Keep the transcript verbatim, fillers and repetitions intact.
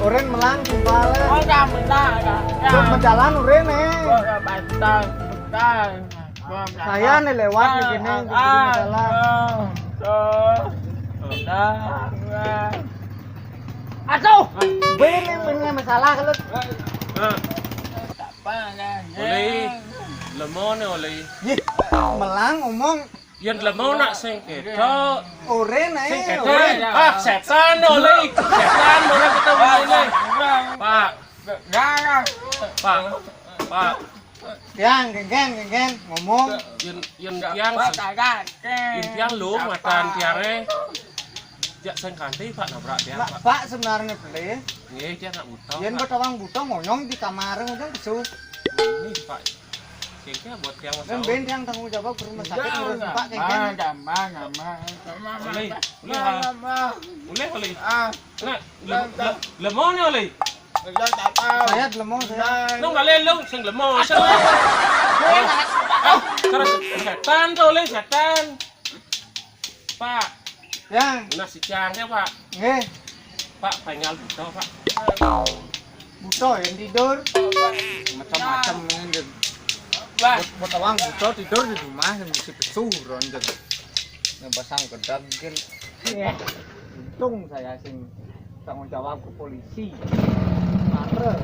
Urin melang timbal. Ora melang, ora. Terus menjalan urin eh. Ora batal, batal. Saya nih lewat nih gini, gini jalan. Aduh, ben yang punya masalah kalau Oleh, lemone oleh. Yih, melang ngomong Yen lemone nak sing ketok. Urin Sing ae. Ketok. Ah, setan oleh. Setan oleh ketemu ini. Pak, Pak, Pak. Yang genggen genggen ngomong. Yen yen tiang yen tiang lu matan tiare. Jak sing kanti Pak nabrak tiang Pak, Pak. Pak sebenarnya beli. Nggih, dia nak buta. Yen Pak. Betawang buta ngonyong di kamar ngonyong kesu. Ini Pak. Kengke buat tiang Ben masalah. ben yang tanggung jawab ke rumah sakit ngurus Pak genggen. Oleh, oleh, ha. Oleh, oleh. Ah, nak, le- le- lemone oleh. Saya delemo saya. Nang balik lu sing lemone. Terus setan tuh oleh setan. Pak, Yang nah si Cang ya Pak. nggih Pak, pengal buta Pak. Buta yang tidur. Macam-macam ngene. Betawang buta tidur di rumah yang mesti besu ronjeng. Yang pasang gedagel. Untung saya sing tanggung jawab ke polisi. Mare.